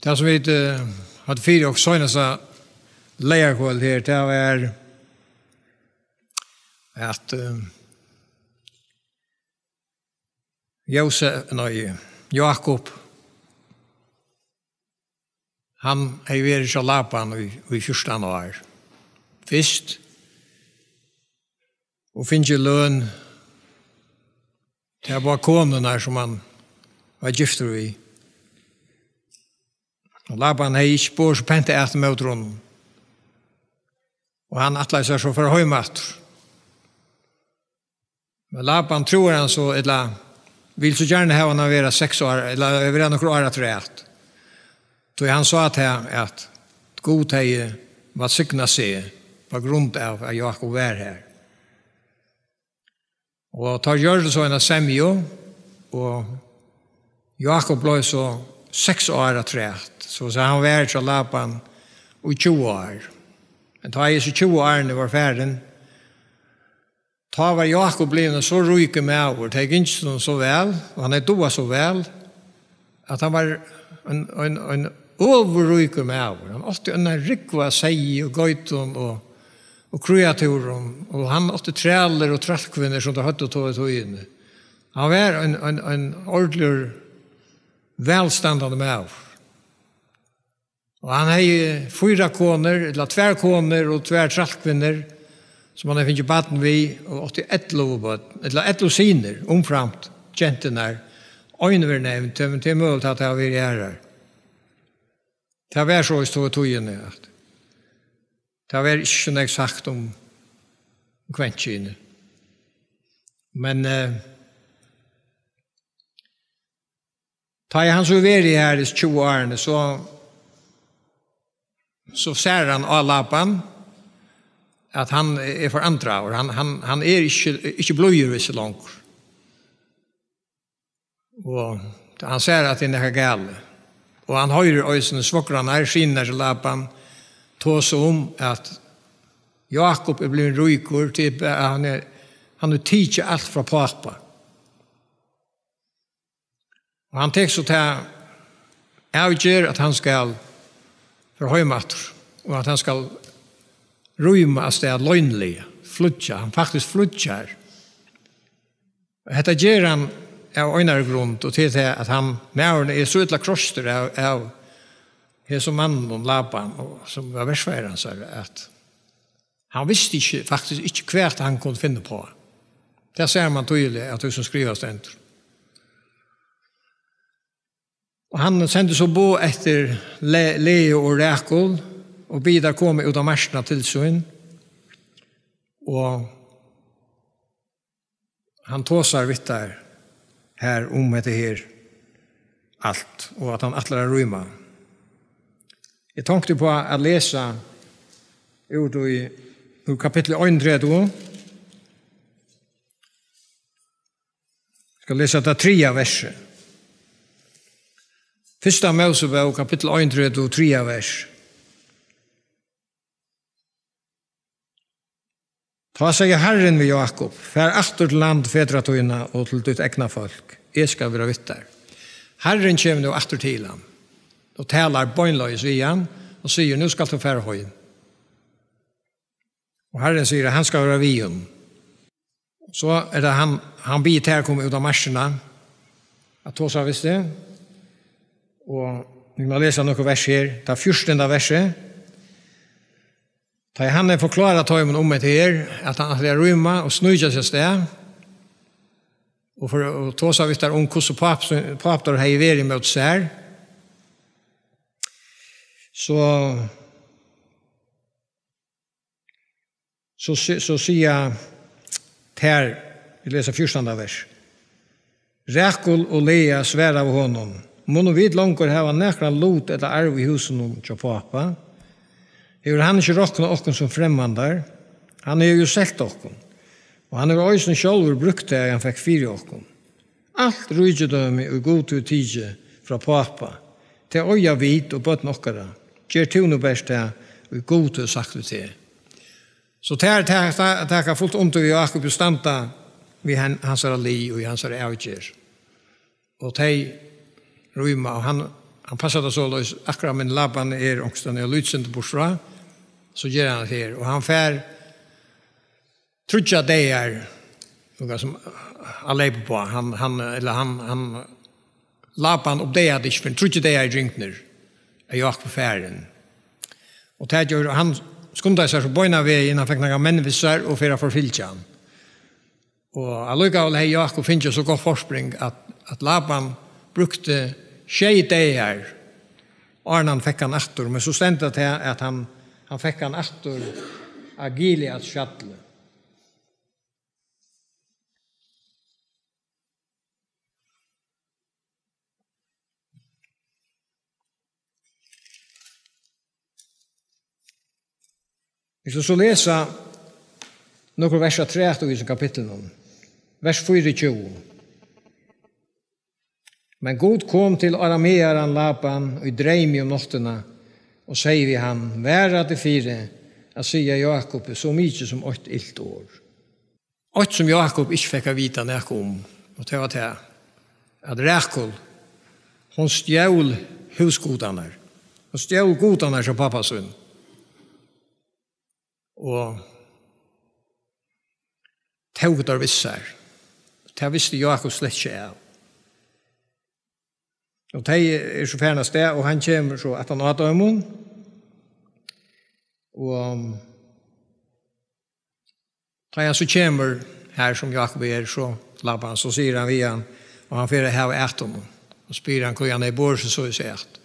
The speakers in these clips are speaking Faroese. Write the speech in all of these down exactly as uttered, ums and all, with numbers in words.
Tað sum vit, eh, høvdu fyri okkum seinasta leygarkvøld her, tað var at, eh, Jósef, nei, Jákup, hann hevði verið hjá Laban í, í fjúrtan ár. Fyrst, og fingið løn til báðar konurnar, sum hann var giftur við. Og Laban hevði ikki borið so pent at móti honum. Og hann ætlaði sær so at fara heim aftur. Men Laban trúir hann so, ella vil so gjarna hava hann at vera seks ár, ella vera nøkur ár afturat. Tí hann sá tað, at Gud hevði vælsignað seg á grund av, at Jákup var har. Og teir gjørdu so eina semju, og Jákup bleiv so seks ár afturat, so, so hann var hjá Laban í tjúgu ár. Men tá hesi tjúgu árini vóru farin, tá var Jákup blivin ein so ríkur maður, tað gingist honum so væl, og hann hevði dugað so væl, at hann var ein, ein, ein ovurríkur maður. Hann átti eina rúgvu av seyði og geitum og, og kreaturum, og hann átti trælir og trælkvinnur, sum teir høvdu tá í tíðini. Hann var ein, ein, ein ordiligur vælstandandi maður. Og hann hevði fýra konur, ella tvær konur og tvær trælkvinnur, sum hann hevði fingið barn við, og átti ellivu børn, ella ellivu synir, umframt genturnar. Ein verður nevnd, men tað er møguligt, at tað hava verið aðrar. Tað var so í stóru tíðini, at tað var ikki so nógv sagt um kvenkyni. Men, eh, tá ið hann so verið her í tjúgu árini, so, so sær hann á Laban, at hann er forandraður, hann, hann, hann er ikki, ikki blíður við seg longur. Og hann sær, at tað er nakað galið. Og hann hoyrir eisini svograrnar, synirnar til Laban, tosa um, at Jákup er blivin ríkur, til ba-, hann er, hann hevur tikið alt frá pápa. Og hann tekur so ta avgerð, at hann skal fara heim aftur, og at hann skal rýma avstað loyniliga, flýggja, hann faktiskt flýggjar. Hetta ger hann av einari grund, og til tað, at hann, maðurin, er so illa kroystur av, av hesum manninum Laban, og sum var verfaðir hansara, at hann visti ikki, faktiskt ikki, hvat hann kundi finna uppá. Tað sær mann týðiliga av tí, sum skrivað stendur. Og hann sendi so boð eftir Le-, Leu og Rakul, og biður tær koma út á markina til sín. Og hann tosar við tær her um hetta her alt, og at hann ætlar at rýma. Eg tonkti uppá at lesa úr í, úr kapitli einogtretivu. Eg skal lesa tað triðja versið. Fyrsta Mósebók, kapittul einogtretivu, triðja vers. Tá segði Harrin við Jákup: Far aftur til land fetra tína og til títt egna fólk. Eg skal vera við tær. Harrin kemur nú aftur til hann og talar beinleiðis við hann og sigur: Nú skalt tú fara heim. Og Harrin sigur, at hann skal vera við honum. So er tað hann, hann biður tær koma út á markina at tosa við teg. Og vit mugu lesa nøkur vers her. Tað fjúrtanda versið. Tá ið hann hevur forklárað teimum um hetta her, at hann ætlar at rýma og sníkja seg avstað, og for, og tosa við tær um, hvussu páp-, páp teirra hevði verið móti sær, so So si-, so siga tær, vit lesa fjúrtanda vers. Rakul og Lea svaraðu honum: Munnu vit longur hava nakran lut ella arv í húsinum hjá pápa? Hevur hann ikki roknað okkum sum fremmandar? Hann hevur jú selt okkum, og hann hevur eisini sjálvur brúkt tað, hann fekk fyri okkum. Alt ríkidømi, ið Gud hevur tikið frá pápa, tað eiga vit og børn okkara. Ger tú nú bert tað, ið Gud hevur sagt við teg. So tær ta-, ta-, taka fult undir við Jákup og standa við hann, hansara lið og í hansara avgerð. Og tey rýma, og hann, Hann passar tað soleiðis, akkurát meðan Laban er onkustaðni eitt lítið sindur burtur frá, so ger hann tað her. Og hann fær tríggjar dagar, nakað sum at leypa uppá. Hann, hann, ella hann, hann, Laban uppdagaði tað ikki fyrr enn tríggir dagar eru gingnir, at Jákup er farin. Og tað ger, hann skundar sær so beinan vegin, hann fekk nakrar menn við sær og fer at forfylgja hann. Og allíkavæl hevði Jákup fingið so gott forspring, at, at Laban brúkti sjey dagar, áðrenn hann fekk hann aftur. Men so stendur tað, at hann, hann fekk hann aftur á Gileads fjalli. Vit skulu so lesa nøkur vers afturat í hesum kapitlinum. Vers fýraogtjúgu. Men Gud kom til aramearan Laban í dreymi um náttina og segði við hann: Vara teg fyri at siga Jákupi so mikið sum eitt ilt orð. Eitt sum Jákup ikki fekk at vita nakað um, og tað var tað, at Rakul, hon stjól húsgudarnar. Hon stjól gudarnar hjá pápa sínum. Og tók teir við sær. Tað visti Jákup slett ikki av. Og tey eru so farin av stað, og hann kemur so aftan á teimum. Og tá hann so kemur her, sum Jákup er, so Laban, so sigur hann við hann, og hann fer at hava at honum. Og spyr hann, hví hann hevði borið seg so at,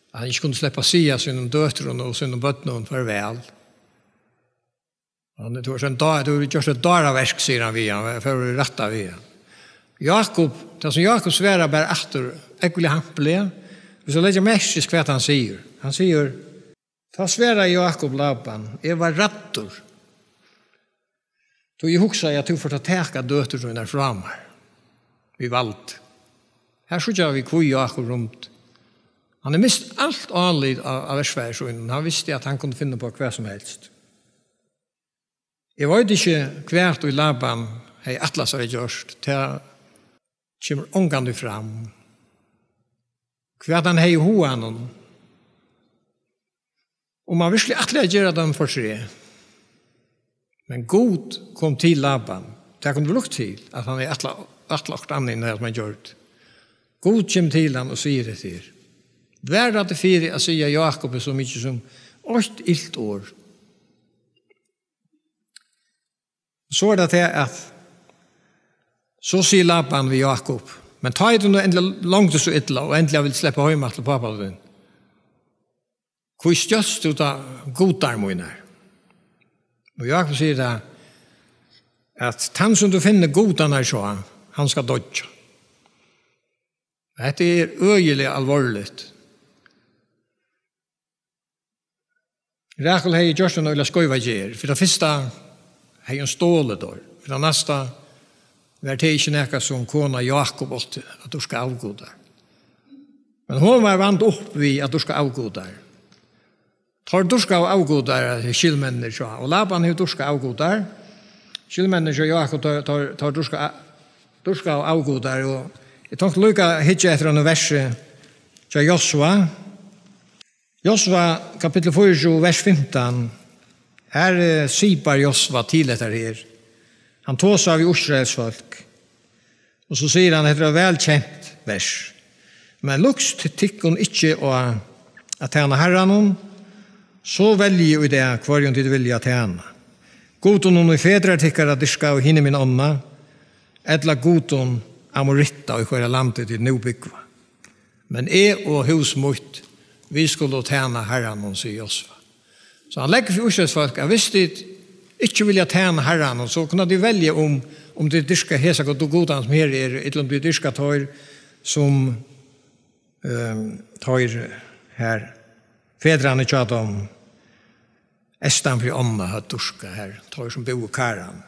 at hann ikki kundi sleppa at siga sínum døtrum og sínum børnum farvæl. Hann, tú ert ein dá-, tú hevur gjørt eitt dáraverk, sigur hann við hann, fer at rætta við hann. Jákup, tað sum Jákup svarar bara aftur, ógvuliga hampiliga, vit skulu leggja merki til, hvat hann sigur. Hann sigur: Tá svaraði Jákup Laban: Eg var ræddur, tí eg hugsaði, at tú fórt at taka døtur tínar frá mær við vald. Her síggja vit, hví Jákup rýmdi. Hann hevur mist alt álit á, á verfaðir sínum. Hann visti, at hann kundi finna upp á hvat sum helst. Eg veit ikki, hvat ið Laban hevði ætlað sær at gjørt. Tað kemur ongantíð fram, hvat hann hevði í huganum, um hann virkiliga ætlaði at gera teimum fortreð. Men Gud kom til Laban. Tað kundi brúkt til, at hann hevði ætlað, ætlað okkurt annað enn tað, sum hann gjørdi. Gud kemur til hann og sigur hetta her: Vara teg fyri at siga Jákupi so mikið sum eitt ilt orð. So er tað tað, at so sigur Laban við Jákup: Men tá ið tú nú endiliga longdi so illa, og endiliga vildi sleppa heim aftur til pápa tín, hví stjólst tú tá gudar mínar? Og Jákup sigur tað, at tann, sum tú finnur gudarnar hjá, hann skal doyggja. Hetta er øgiliga alvorligt. Rakul hevði gjørt eina øgiliga skeiva gerð. Fyri tað fyrsta hevði hon stolið teir. Fyri tað næsta var tað ikki nakað, sum kona Jákup átti, at dýrka avgudar. Men hon var vand upp við at dýrka avgudar. Teir dýrkaðu avgudar, skyldmenninir hjá, og Laban hevur dýrkað avgudar. Skyldmenninir hjá Jákup, teir, teir, teir dýrka, dýrkaðu avgudar, og eg tók líka at hyggja eftir einum versi hjá Josva. Josva, kapittul fýraogtjúgu, vers fimtan. Her, eh, sipar Josva til hetta her. Hann tosar við Ísraels fólk. Og so sigur hann, hetta er eitt væl kent vers: Men líkist tykkum ikki á at tæna Harranum, so veljið í dag, hvørjum tit vilja tæna. Gudunum, ið fedrar tykkara dýrkaðu hinumegin ánna, ella gudum Amoritta, í hvørja landi tit nú búgva. Men eg og hús mítt, vit skulu tæna Harranum, sigur Josva. So hann leggur fyri Ísraels fólk, at viss tit ikki vilja tæna Harranum, so kunnu tit velja um, um tit dýrka hesa gud-, gudarnar, sum her eru, ella um tit dýrka teir, sum, ehm, teir her, fedrarnir hjá teimum, eystan fyri ánna, høvdu dýrkað her, teir, sum búðu í Karan.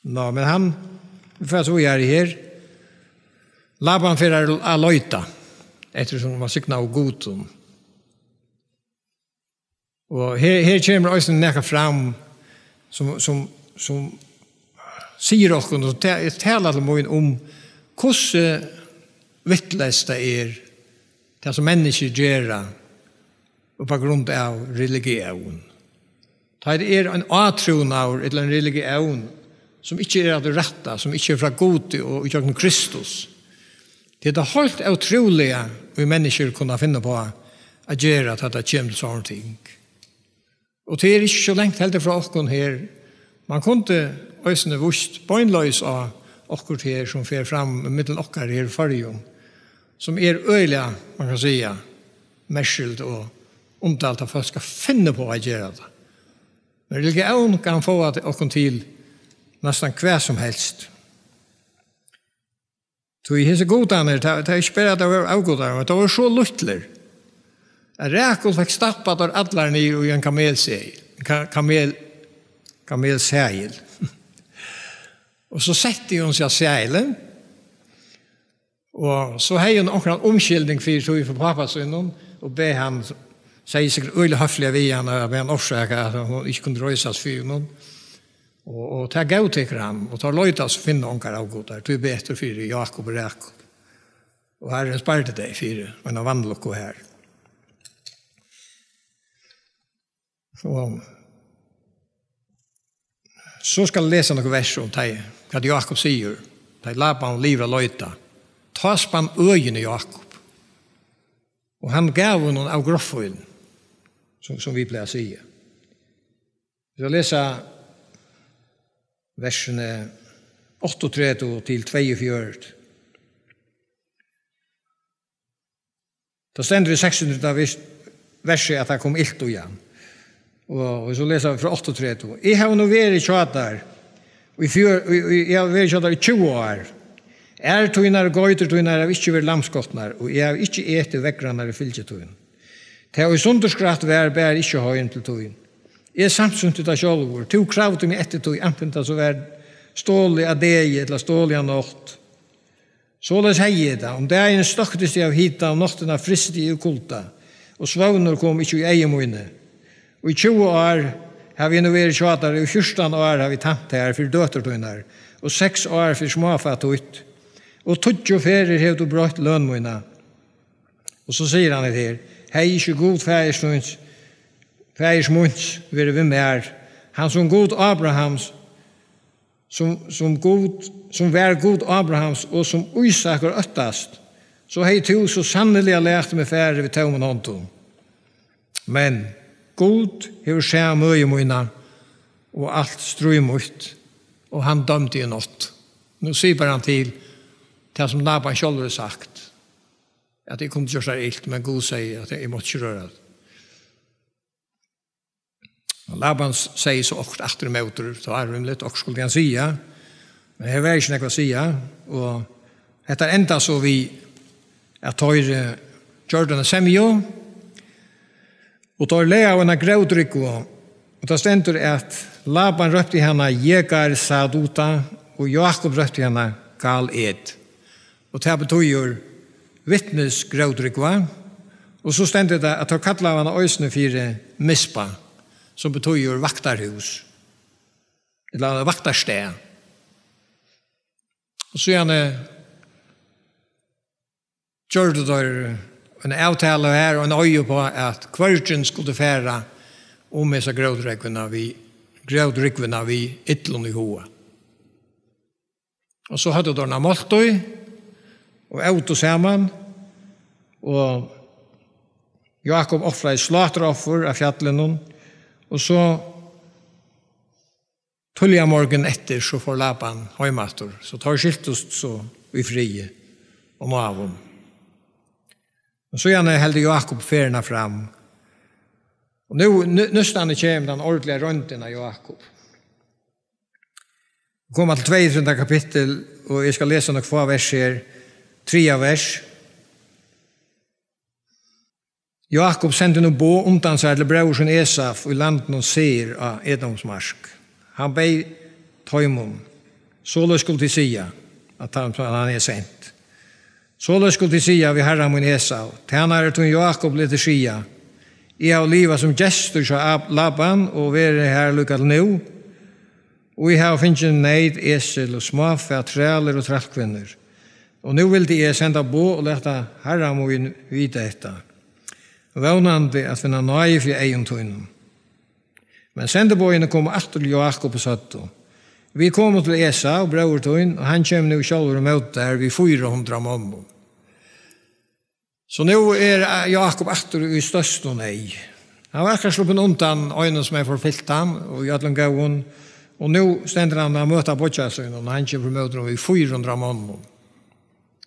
Nå, men hann, vit fara so víðari her. Laban fer at, at leita eftir, sum var signað av gudum. Og her, her kemur eisini nakað fram, sum, sum, sum sigur okkum, og ta-, talar til mín um, hvussu vitleyst tað er, tað sum menniskjur gera upp á grund av religión. Tá tað er ein átrúnaður ella ein religión, sum ikki er av tí rætta, sum ikki er frá Gudi og ígjøgnum Kristus, tað er tað heilt ótrúliga, ið menniskjur kunna finna uppá at gera, tá tað kemur til sovorðin ting. Og tað er ikki so langt heldur frá okkum her. Man kundi eisini víst beinleiðis á okkurt her, sum fer fram millum okkara her í Føroyum, sum er øgiliga, man kann siga, merkiligt og undarligt, at fólk skal finna uppá at gera tað. Men religión kann fáa okkum til næstan hvat sum helst. Tí hesir gudarnir, tað, tað er ikki bara, at teir vóru avgudar, men teir vóru so lítlir, at Rakul fekk stappað teir allar niður í ein kamelsegil, ka-, kamel-, kamelsegil. Og so setti hon seg á segilin, og so hevði hon onkran umskylning fyri tí frá pápa sínum, og bað hann, segði sikkurt øgiliga høfliga við hann, og bað hann orsaka, at hon ikki kundi reisast fyri honum. Og, og tað góðtekur hann, og teir leita, so finna ongar avgudar, tí betur fyri Jákup og Rakul. Og Harrin spardi tey fyri eina vanlukku har. Og so skal eg lesa nøkur vers um tað, hvat Jákup sigur, tá Laban livir at leita. Tá spann øðin í Jákup, og hann gav honum av grovfílini, sum, sum vit plaga at siga. Vit skal lesa versini áttaogtretivu til tveyogfjøruti. Tá stendur í seksogtretivu vers-, versi, at tað kom ilt í hann. Og, og so lesa vit frá áttaogtretivu. Eg havi nú verið hjá tær í fjør-, í, í, eg havi verið hjá tær í tjúgu ár. Ær tínar og geitur tínar hava ikki verið lamskotnar, og eg havi ikki etið veðrarnar í fylgi tín. Tað, ið sundurskrætt var, bar ikki heim til tín. Eg samsýnti tað sjálvur. Tú kravdi meg eftir tí, antin tað so var stolið á degi ella stolið á nátt. Soleiðis hevði eg tað. Um dagin støktist eg av hita, um náttina frysti eg í kulda, og svøvnur kom ikki í eygu míni. Og í tjúgu ár havi eg nú verið hjá tær, og í fjúrtan ár havi eg tænt tær fyri døtur tínar, og seks ár fyri smáfæ títt, og tíggju ferðir hevur tú broytt løn mína. Og so sigur hann hetta her: Hevði ikki Gud faðirs tíns, faðirs míns verið við mær, hann sum Gud Abrahams, sum, sum Gud, sum var Gud Abrahams og sum Ísakur óttast, so hevði tú so sanniliga latið meg farið við tómum hondum. Men Gud hevur sæð møði mína og alt stríð mítt, og hann dømdi í nátt. Nú sigur bara hann til tað, sum Laban sjálvur hevur sagt, at eg kundi gjørt tær ilt, men Gud segði, at eg mátti ikki røra tað. Og Laban s-, segði so okkurt aftur ímóti, tað var rímiligt, okkurt skuldi hann siga, men her var ikki nakað at siga, og hetta endar so við, at teir, eh, gjørdu eina semju, og teir lagaðu eina grótrúgvu, og tað stendur, at Laban rópti hana Jegar Sahaduta, og Jákup rópti hana Gal Ed. Og tað betýðir vitnisgrótrúgva. Og so stendur tað, at teir kallaðu hana eisini fyri Mispa, sum betýðir vaktarhús, ella vaktarstað. Og síðani gjørdu teir eina avtalu her og eina eið uppá, at hvørgin skuldi fara um hesa grótrúgvuna við, grótrúgvuna við illum í huga. Og so høvdu teir eina máltíð og ótu saman, og Jákup ofraði sláturoffur á fjallinum, og so tíðliga morgunin eftir, so fór Laban heim aftur. So teir skiltust so í friði og náðum. Og síðani heldur Jákup ferðina fram. Og nú, nú, nústani kemur tann ordiliga royndin av Jákup. Koma til tveyogtretivunda kapittul, og eg skal lesa nøkur fá vers her. Triðja vers. Jákup sendi nú boð undan sær til bróður sín Esau í landinum Seir á Edoms mark. Hann beyð teimum: Soleiðis skulu tit siga, at hann, hann er sent. Soleiðis skulu tit siga við harra mín Esau: Tænari tín Jákup letur siga: Eg havi livað sum gestur hjá Ab-, Laban og verið har líka til nú, og eg havi fingið neyt, esil og smáfæ, trælir og trælkvinnur. Og nú vildi eg senda boð og lata harra mín vita hetta, vónandi at finna náði fyri eygum tínum. Men sendiboðini komu aftur til Jákup og søgdu: Vit komu til Esau, bróður tín, og hann kemur nú sjálvur ímóti tær við fýra hundrað monnum. So nú er Jákup aftur í størstu neyð. Hann var akkurát sloppin undan einum, sum hevði forfylgt hann, og í øllum góðum, og nú stendur hann at møta beiggja sínum, og hann kemur ímóti honum við fýra hundrað monnum.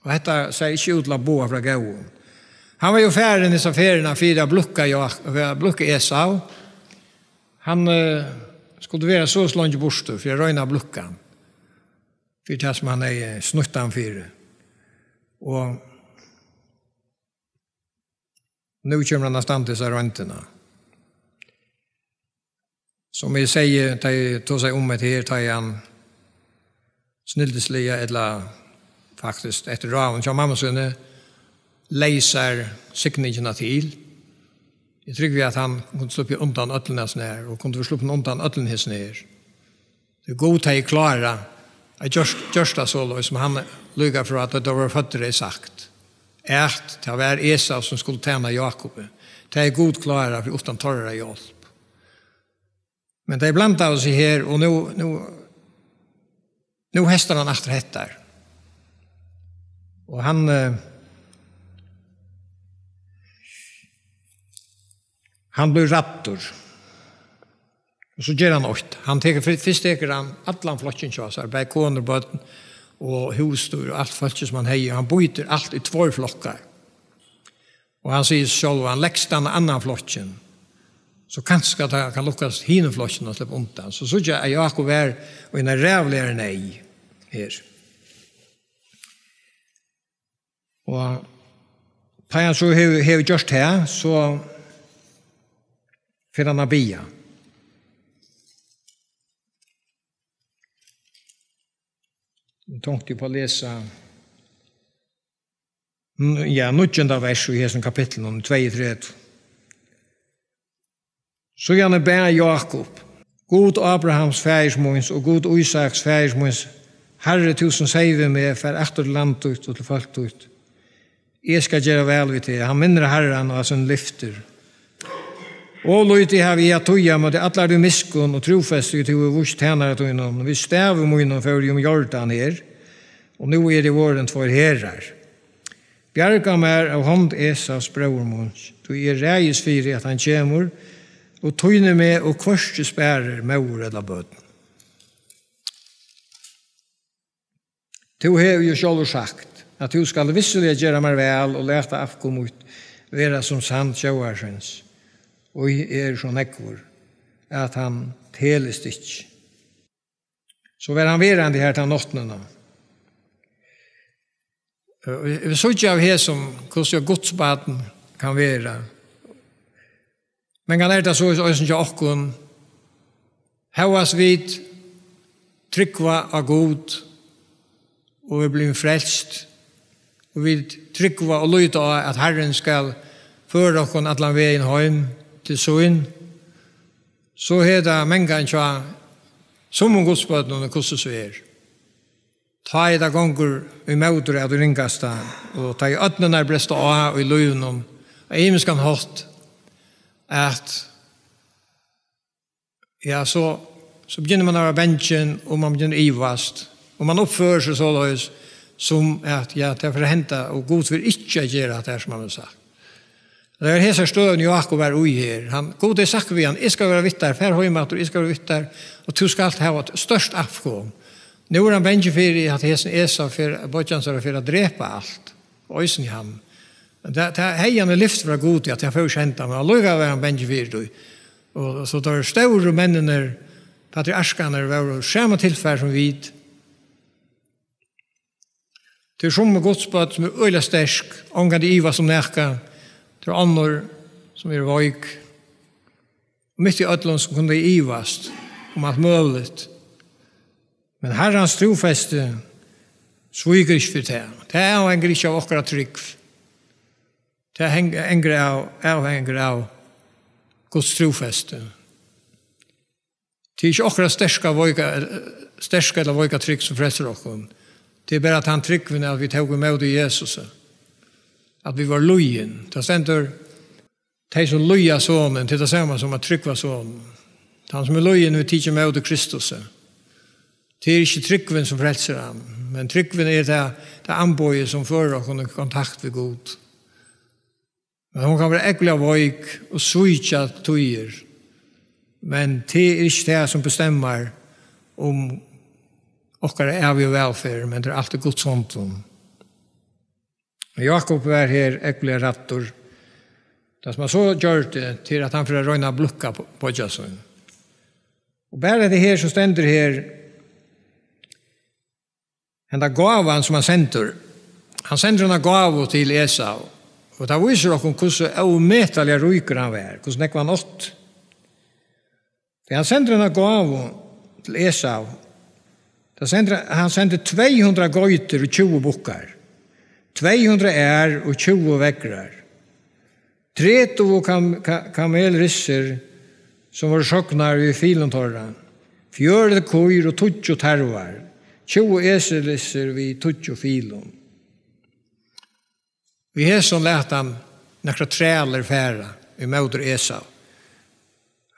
Og hetta sær ikki út til at boða frá góðum. Hann var jú farin hesa ferðina fyri at blíðka Ák-, fyri at blíðka Esau. Hann, eh, skuldi vera so, so leingi burtur fyri at royna at blíðka hann, fyri tað, sum hann hevði snýtt hann fyri. Og nú kemur hann at standa hesa royndina. Sum eg segði, tá eg tosaði um hetta her, tá ið hann snildisliga, ella faktiskt eftir ráðum hjá mammu síni, leysir signingina til. Eg trúgvi, at hann kundi sluppið undan øllum hesum her, og kundi verið sluppin undan øllum hesum her. Tí Gud hevði klárað at gjørt, gjørt tað soleiðis, sum hann líka frá at teir vóru føddir hevði sagt, at tað var Esau, sum skuldi tæna Jákupi. Tað hevði Gud klárað fyri uttan teirra hjálp. Men tey blandaðu seg her, og nú, nú, nú hestar hann aftur hettar. Og hann, eh, hann blívur ræddur. Og so ger hann eitt. Hann tekur, fyrst, fyrst tekur hann allan flokkin hjá sær, bæði konur, børn og húsdýr og alt fólkið, sum hann hevði. Hann býtir alt í tveir flokkar. Og hann sigur sjálvur, hann legst hann annan flokkin. So kanska tað kann lukkast hinum flokkinum at sleppa undan. So síggja, at Jákup er í eini ræðuligari neyð her. Og tá hann so hevur, hevur gjørt tað, so fer hann at biðja. Eg tonkti upp at lesa, n-, ja, níggjunda vers í hesum kapitlinum, tveyogtretivu. Síðani bað Jákup: Gud Ábrahams faðirs míns og Gud Ísaks faðirs míns, Harri, tú sum segði við meg: Far aftur til land títt og til fólk títt, eg skal gera væl við teg. Hann minnir Harran á síni lyftir. Ov lítið havi eg at týða móti allari miskunn og trúfesti, ið tú hevur víst tænara tínum. Við stavi mínum fór eg um Jordan her, og nú eri eg vorðin tveir herar. Bjarga mær av hond Esaus, bróður míns, tí eg ræðist fyri, at hann kemur og týnir meg og hvørki sparir móður ella børn. Tú hevur jú sjálvur sagt, at tú skalt vissuliga gera mær væl og lata avkom mítt vera sum sand sjóvarins, ið er so nógvur, at hann telist ikki. So var hann verandi har ta náttina. Og vit síggja av hesum, hvussu Guds barn kann vera. Men kann er tað so eisini hjá okkum, hóast vit trúgva á Gud og eru blivin frelst, og vit trúgva og líta á, at Harrin skal føra okkum allan vegin heim til sín, so er tað mangan hjá summum Guds børnum, hvussu so er. Tá ið tað gongur ímótur av tí ringasta, og tá ið ódnirnar bresta á í lívinum á ymiskan hátt, at, ja, so, so begynnar man at vera bangin, og man begynnar at ivast, og man uppførir seg soleiðis, sum at, ja, tað fer at henda, og Gud fer ikki at gera tað, sum hann hevur sagt. Tað er hesa støðuna, Jákup er í her. Hann, Gud hevur sagt við hann: Eg skal vera við tær, far heim aftur, eg skal vera við tær, og tú skalt hava eitt stórt avkom. Nú er hann bangin fyri, at hesin Esau fer, beiggin hansara, fer at drepa alt, og eisini hann. Men tað, tað hevði hann lyft frá Gudi, at hann fór ikki at henda, men allíkavæl var hann bangin fyri tí. Og so teir stóru menninir, patriarkarnir, vóru sama tilfar sum vit. Tað eru summi Guds børn, sum eru øgiliga sterk, ongantíð ivast um nakað. Tað eru onnur, sum eru veik. Og mitt í øllum, sum kunnu ivast um alt møguligt. Men Harrans trúfesti svíkur ikki fyri tað. Tað avhongur ikki av okkara trúgv. Tað heng-, hongur av, avhongur av Guds trúfesti. Tað er ikki okkara sterka, veika, sterka ella veika trúgv, sum frelsir okkum. Tað er bara tann trúgvin, at vit tóku ímóti Jesusi, at vit vóru lýðin. Tað stendur, tey sum lýða Sonin, tað er tað sama sum at trúgva Sonin. Tann sum er lýðin, hevur tikið ímóti Kristusi. Tað er ikki trúgvin, sum frelsir hann, men trúgvin er tað, tað amboðið, sum førir okkum í kontakt við Gud. Men hon kann vera ógvuliga veik og svíkja til tíðir. Men tað er ikki tað, sum bestemmar um okkara ævigu vælferð, men tað er alt í Guds hondum. Og Jákup var her ógvuliga ræddur. Tað, sum hann so gjørdi, til at hann fer at royna at blíðka beiggja sín. Og bara hetta her, sum stendur her, henda gávan, sum hann sendir, hann sendir eina gávu til Esau, og tað vísir okkum, hvussu ómetaliga ríkur hann var, hvussu nógv hann átti. Tí hann sendir eina gávu til Esau. Tað sendir, hann sendir tvey hundrað geitur og tjúgu bukkar, tvey hundrað ær og tjúgu veðrar, tretivu kam-, ka-, kamelryssur, sum vóru sognar við fylum teirra, fjøruti kýr og tíggju tarvar, tjúgu eselryssur við tíggju fylum. Við hesum læt hann nakrar trælir fara ímóti Esau.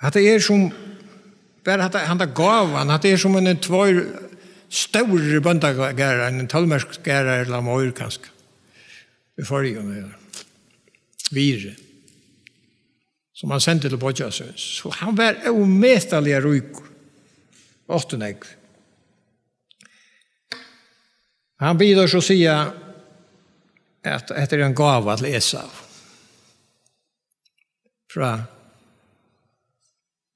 Hatta er sum, bara hatta, handa gávan, hatta er sum ein tveir stórir bóndagarðar, ein tólv merkisgarðar ella meir kanska, í Føroyum, ja. Virði, sum hann sendi til beiggja síns. So hann var ómetaliga ríkur, átti nógv. Hann biður so siga, at hetta er ein gáva til Esau. Frá,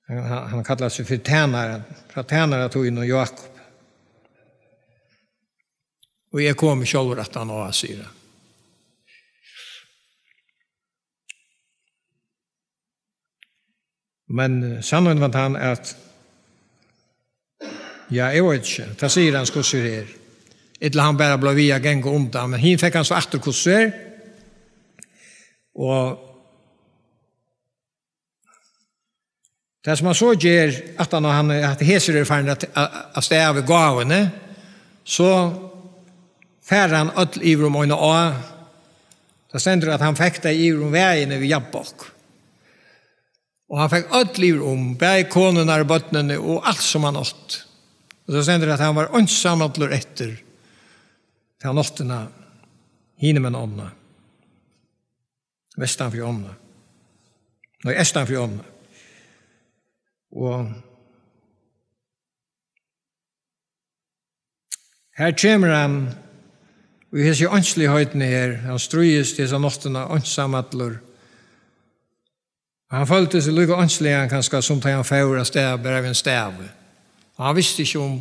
hann, hann, hann kallar seg fyri tænara, frá tænara tínum Jákup. Og eg komi sjálvur aftan á, sigur hann. Men, eh, sannheitin var tann, at, ja, eg veit ikki, tað sigur hann, hvussu er her. Ella hann bara bleiv við at ganga undan, men hin fekk hann so aftur, hvussu er. Og tað, sum hann so ger, at hann, hann, at hesir eru farnir at, at, at stava við gávuni, so fær hann øll yvir um eina á. Tað stendur, at hann fekk tey yvir um vegin við Jabbok. Og hann fekk øll yvir um, bæði konurnar og børnini og alt, sum hann átti. Og so stendur, at hann var einsamallur eftir ta náttina, hinumegin ánna, vestan fyri ánna. Nei, eystan fyri ánna. Og her kemur hann, og í hesi einsligheitini her, hann stríðist hesa náttina einsamallur. Og hann føldi seg líka einsligan, kanska, sum tá hann fór av stað, bara við ein stavi. Og hann visti ikki um,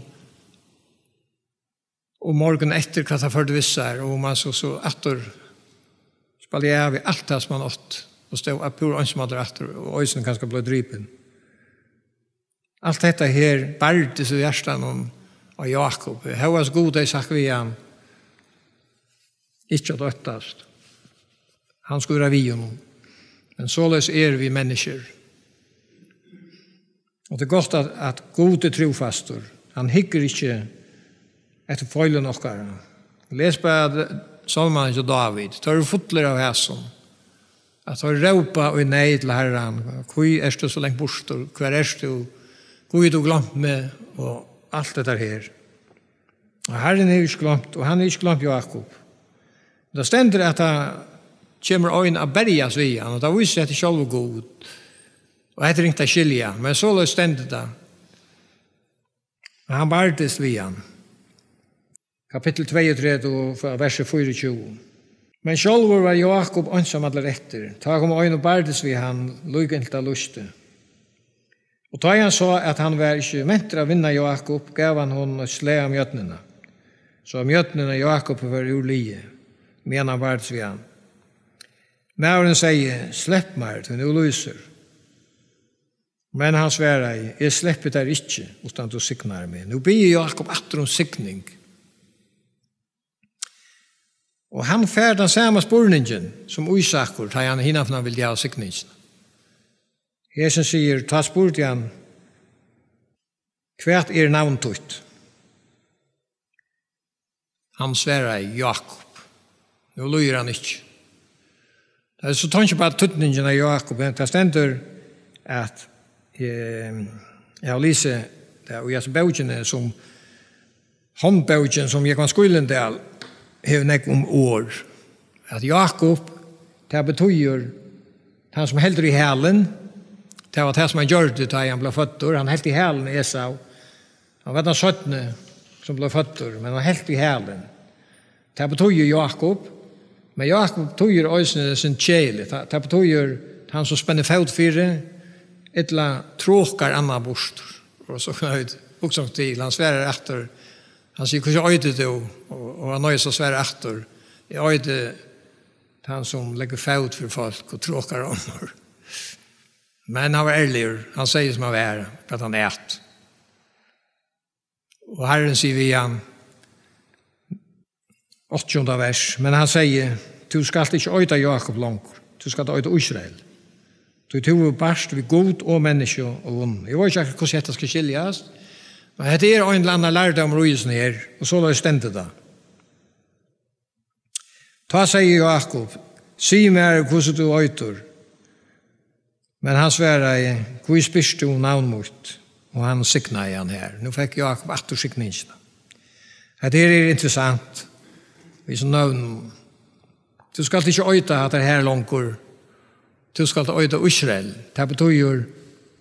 um morgun eftir, hvat hann førdi við sær, og um hann so, so aftur spældi av við alt tað, sum hann átti, og stóð púra einsamallur aftur, og eisini kanska bleiv dripin. Alt hetta her bardist í hjartanum á Jákup. Hóast Gud hevði sagt við hann, ikki at óttast. Hann skuldi vera við honum. Men soleiðis eru vit menniskjur. Og tað er gott, at, at Gud er trúfastur. Hann hyggur ikki eftir feilum okkara. Les bara sálmarnar hjá Dávid. Teir eru fullir av hasum. At teir rópa í neyð til Harran: Hví ert tú so langt burtur? Hvar ert tú? Hví hevur tú gloymt meg? Og alt hetta her. Og Harrin hevur ikki gloymt, og hann hevur ikki gloymt Jákup. Tað stendur, at tað kemur ein at berjast við hann, og tað vísir seg, at tað er sjálvur Gud. Og hetta er ringt at skilja, men soleiðis stendur tað. Og hann bardist við hann. Kapittul tveyogtretivu, frá versi fýraogtjúgu. Men sjálvur var Jákup einsamallur eftir. Tá kom ein og bardist við hann, líka inntil tað lýsti. Og tá ið hann sá, at hann var ikki mentur at vinna Jákup, gav hann honum eitt slag á mjødnina, so at mjødnin á Jákupi var úr liði, meðan hann bardist við hann. Maðurin segði: Slepp mær, tí nú lýsir. Men hann svaraði: Eg sleppi tær ikki, uttan tú signar meg. Nú biður Jákup aftur um signing. Og hann fær tann sama spurningin sum Ísakur, tá hann hinaftan vildi hava signingina. Hesin sigur, tá spurdi hann: Hvat er navn títt? Hann svaraði: Jákup. Nú lýgur hann ikki. Tað er so, tað er ikki bara týdningin av Jákup, men tað stendur at, eh, eg havi lisið tað í hesi bókini, sum hondbókin, sum Jógvan Skýlendal hevur nógv um orð, at Jákup, tað betýðir tann, sum heldur í hælin. Tað var tað, sum hann gjørdi, tá ið hann bleiv føddur. Hann helt í hælin á Esau. Hann var tann seinni, sum bleiv føddur, men hann helt í hælin. Tað betýðir Jákup, men Jákup betýðir eisini sum keðiligt. Tað, tað betýðir tann, sum spennir fót fyri, ella trókar annan burtur. Og so kann eg hugsa til, hann svarar aftur. Hann sigur: Hvussu eitur tú? Og, og hann noyðist at svara aftur: Eg eiti tann, sum leggur fót fyri fólk og trókar onnur. Men hann var ærligur. Hann segði, sum hann var, hvat hann æt. Og Harrin sigur við hann, átjanda vers: Men hann segði: Tú skalt ikki eita Jákup longur, tú skalt eita Ísrael, tí tú hevur barst við Gud og menniskju og vunnið. Eg veit ikki akkurát, hvussu hetta skal skiljast, men hetta er ein ella annar lærdómur í hesum her, og soleiðis stendur tað. Tá segði Jákup: Sig mær, hvussu tú eitur. Men hann svaraði: Hví spyrt tú um navn mítt? Og hann signaði hann har. Nú fekk Jákup aftur signingina. Hetta her er interessant. Við so nøvnum. Tú skalt ikki eita hatta her longur. Tú skalt eita Ísrael. Tað betýðir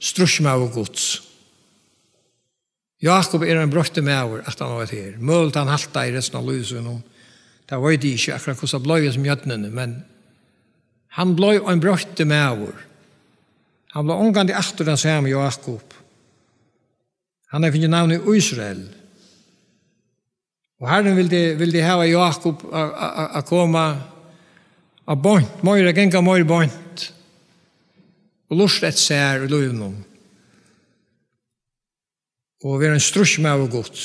stríðsmaður Guds. Jákup er ein broyttur maður, at hann var her. Møguligt hann haltaði restina av lívi sínum. Tað veit eg ikki akkurát, hvussu tað bleiv við hesum jødnini, men hann bleiv ein broyttur maður. Hann bleiv ongantíð aftur tann sami Jákup. Hann hevði fingið navnið Ísrael. Og Harrin vildi, vildi hava Jákup at, at, at, at koma á beint, meira, ganga meira beint. Og lurta eftir sær í lívinum. Og vera ein stríðsmaður Guds.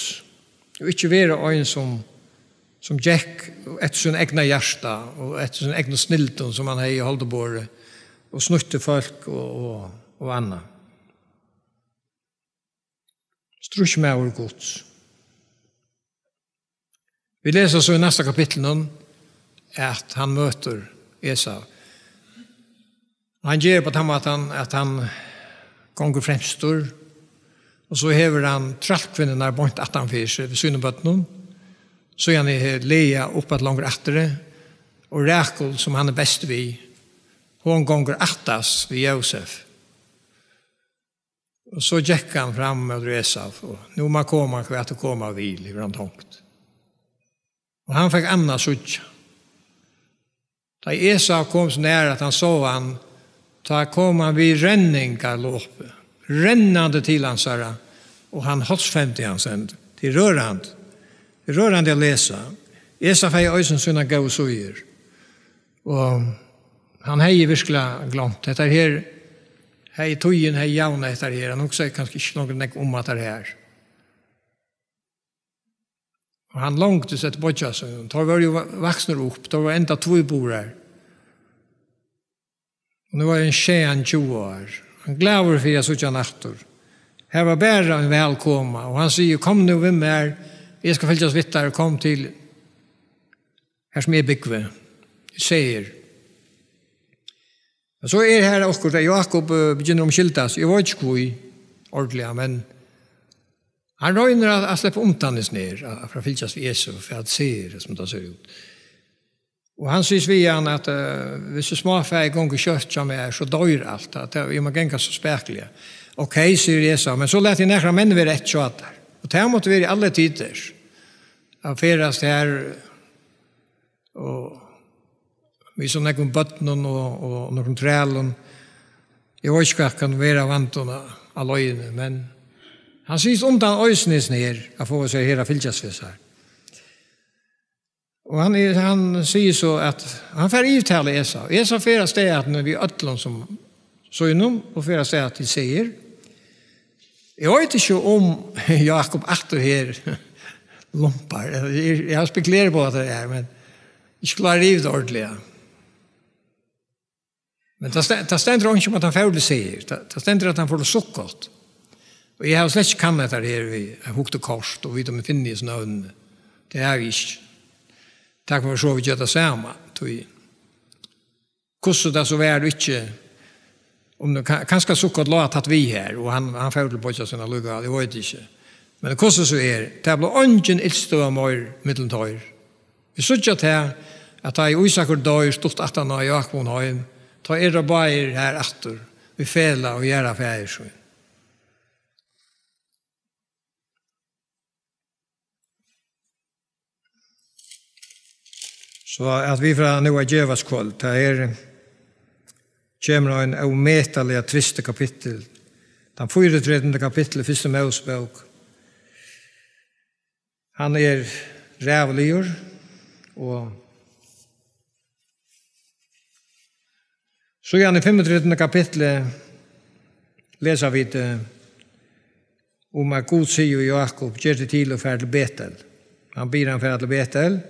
Og ikki vera ein sum, sum gekk eftir sín egna hjarta og eftir sín egna snildum, sum hann hevði í holdborði, og snýtti fólk og, og, og annað. Stríðsmaður Guds. Vit lesa so í næsta kapitlinum, at hann møtir Esau. Og hann ger upp á tann mátan, at hann gongur fremstur, og so hevur hann trælkvinnurnar beint aftan fyri seg við sínum børnum. Síðani er Lea upp at longur aftri, og Rakul, sum hann er best við, hon gongur aftast við Jósef. Og so gekk hann fram móti Esau, og nú má koma hvat ið koma vil, hevur hann tonkt. Og hann fekk annað at síggja. Tá Esau kom so nær, at hann sá hann, tá kom hann við renningarlopi, rennandi til hansara, og hann hálsfemti hann. Tað er rørandi. Tað er rørandi at lesa. Esau hevði eisini sínar góðu síður. Og hann hevði virkuliga gloymt hetta her. Hevði tíðin, hevði javnað hetta her. Hann hugsaði kanska ikki longur nógv um hetta her. Og hann longdist eftir beiggja sínum. Teir vóru jú va-, vaksnir upp, teir vóru enntá tvíburar. Og nú var hann sjey og tjúgu ár. Hann glaður fyri at síggja hann aftur. Her var bara ein vælkoma, og hann sigur: Kom nú við mær, eg skal fylgjast við tær, kom til har sum eg búgvi, Seir. Men so er her okkurt, at Jákup, eh, begynnar at umskylda seg. Eg veit ikki hví ordiliga, men hann roynir at, at sleppa undan hesum her, at, at fara at fylgjast við Esau, fyri at Seir, sum tað sær út. Og hann sigur við hann at, eh, hvis smáfæið gongur skjótt hjá mær, so doyr alt, at eg má ganga so spakuliga. Ok, sigur Esau, men so lat eg nakrar menn vera eftir hjá tær. Og tað mátti vera í allar tíðir. At ferðast her og við so nógvum børnum og, og nøkrum trælum. Eg veit ikki, hvat kann vera vandin á, á leiðini, men hann sigur undan eisini hesum her, at fáa seg her at fylgjast við sær. Og hann er, hann sigur so, at hann fer at yvirtala Esau. Esau fer avstað at við øllum sum sínum og fer avstað til Seir. Eg veit ikki um Jákup aftur her lumpar. Eg, eg havi spekulerað á tað her, men eg klári ikki at rivna tað ordiliga. Men tað sten-, tað stendur einki um, at hann fór til Seir. Tað, tað stendur, at hann fór til Sukkot. Og eg havi slett ikki kannað hetta her við, eg hugdi kort og vita um eg finni hesi nøvnini. Tað havi eg ikki. nakað, so vit gera tað sama, tí hvussu tað so var, ikki, um tað ka-, kanska sukkurt lá tætt við her, og hann, hann fór til beiggja sín allíkavæl, eg veit ikki. Men hvussu so er, tað bleiv eingin illstøða meir millum teir. Vit síggja tað, at tá ið Ísakur doyr stutt aftan á Jákup kom heim, tá eru teir báðir har aftur, í felag og jarða faðir sín. So at vit fara nú at gevast kvøld, tað er, kemur ein ómetaliga trista kapittul. Tann fýraogtretivunda kapittul í Fyrstu Mósebók. Hann er ræðuligur, og síðan í fimmogtretivunda kapitli lesa vit, eh, um at Gud sigur við Jákup: "Ger teg til og far til Betel." Hann biður hann fara til Betel,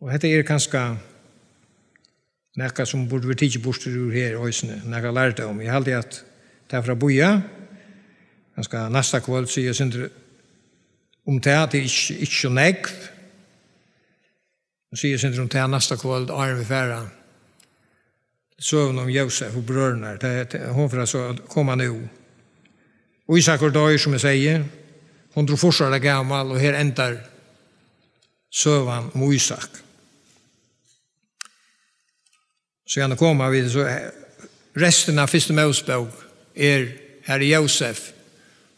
og hetta er kanska nakað, sum burdi verið tikið burtur úr her eisini, nakað lærdóm. Eg haldi, at tað fer at bíða. Kanska næsta kvøld siga eitt sindur um tað, tað er ikki, ikki so nógv. Og siga eitt sindur um tað næsta kvøld, áðrenn vit fara til søguna um Jósef og brøðurnar. Tað, tað, hon fer so at koma nú. Ísakur doyr, sum eg sigi, hundrað og fýrs ára gamal, og her endar søgan um Ísak. Síðan koma vit so, eh, restin av Fyrstu Mósebók er, har er Jósef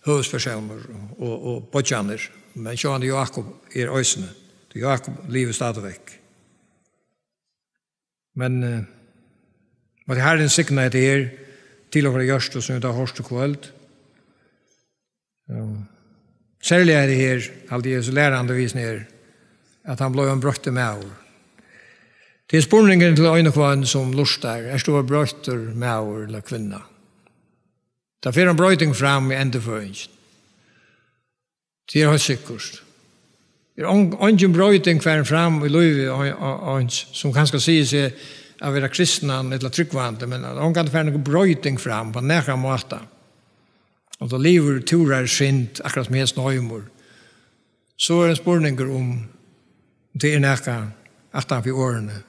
høvuðspersónur og, og beiggjarnir, men sjálvandi Jákup er eisini, tí Jákup livir stadigvæk. Men, eh, mátti Harrin signa hetta her til okkara hjørtu, sum vit hava hoyrt í kvøld. Ja. Serliga er tað her, haldi eg, so lærandi við sum er, at hann bleiv ein broyttur maður. Tað er spurningurin til ein og hvønn sum lurtar: Ert tú ein broyttur maður ella kvinna? Tað fer ein broyting fram í endurføðingini. Tað er heilt sikkurt. Er ong-, eingin broyting farin fram í lívi ein, ein, eins, sum kanska sigur seg at vera kristnan ella trúgvandi, men at ongantíð fer nakar broyting fram á nakran máta. Og tá livir tú í synd, akkurát sum hesin heimur, so er ein spurningur um tað er nakað aftan fyri orðini.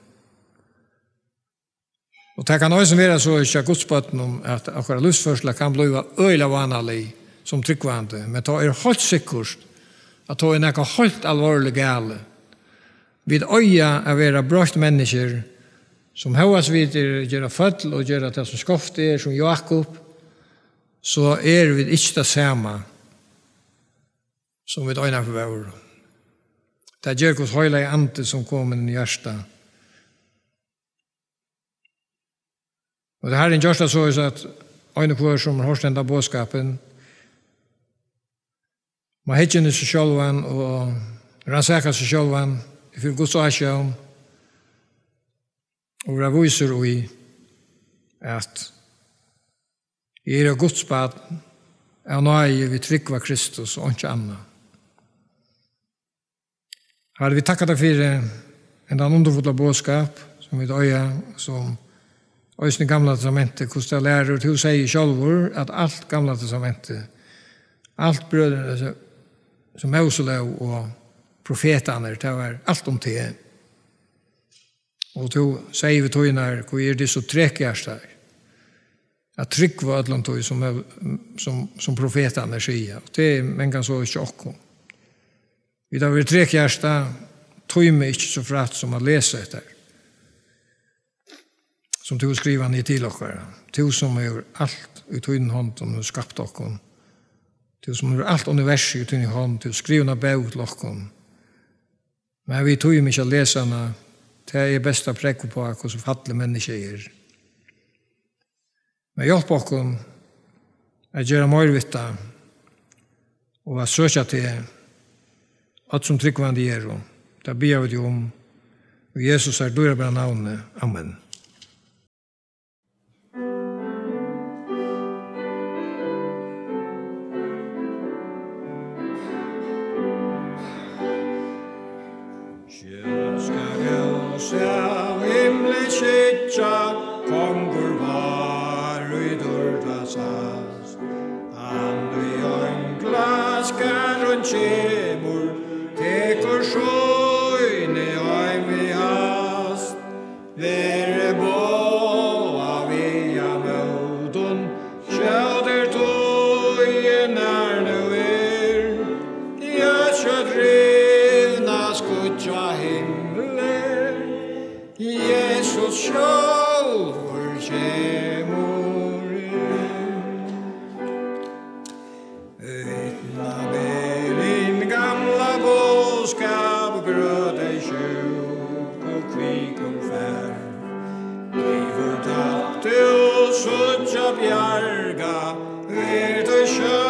Og tað kann eisini vera so hjá Guds børnum, at okkara lívsførsla kann blíva øgiliga vánalig sum trúgvandi, men tá er heilt sikkurt, at tá er nakað heilt alvorligt galið. Vit eiga at vera broytt menniskjur, sum hóast vit eru, gera føll og gera tað, sum skeivt er, sum Jákup, so eru vit ikki tað sama, sum vit einaferð vóru. Tað ger Guds heilagi Andi, sum kom inn í hjartað. Og tað Harrin gjørt tað soleiðis, at ein og hvør, sum hevur hoyrt henda boðskapin, má hyggja inn í seg sjálvan og rannsaka seg sjálvan fyri Guds ásjón og vera vísur í, at eg eri Guds barn av náði við trúgv á Kristus og einki annað. Harri, vit takka tær fyri hendan undurfulla boðskap, sum vit eiga, sum eisini Gamla Testamentið, hvussu tað lærir. Tú segði sjálvur, at alt Gamla Testamentið, alt brøðrarnir, sum Móselóg og profetarnir, tað var alt um teg. Og tú segði við tínar: Hví eru tit so trekhjartaðir at trúgva øllum tí, sum, sum, sum profetarnir siga? Og tað er mangan so ikki okkum. Vit hava verið trekhjartað, tíma ikki so frægt sum at lesa hetta, sum tú skrivar niður til okkara. Tú, sum hevur alt í tínum hondum, hevur skapt okkum. Tú, sum hevur alt universið í tíni hond, tú skrivar eina bók til okkum. Men vit tíma ikki at lesa hana. Tað er besta prógv uppá, hvussu fallig menniskja er. Men hjálp okkum at gera meir við tað og at søkja teg, øll sum trúgvandi eru. Tað biðja vit um í Jesusar dýrabara navni. Amen. Skjótt skal ljós av himli skyggja, kongur vár í dýrd sæst. Hann við einglaskaran kemur, tekur sýni Vitna berin gamla boðskap, grøt ei sjúk og kvikum fær. Blív fortapt og síggja bjarga, ver tey sjón.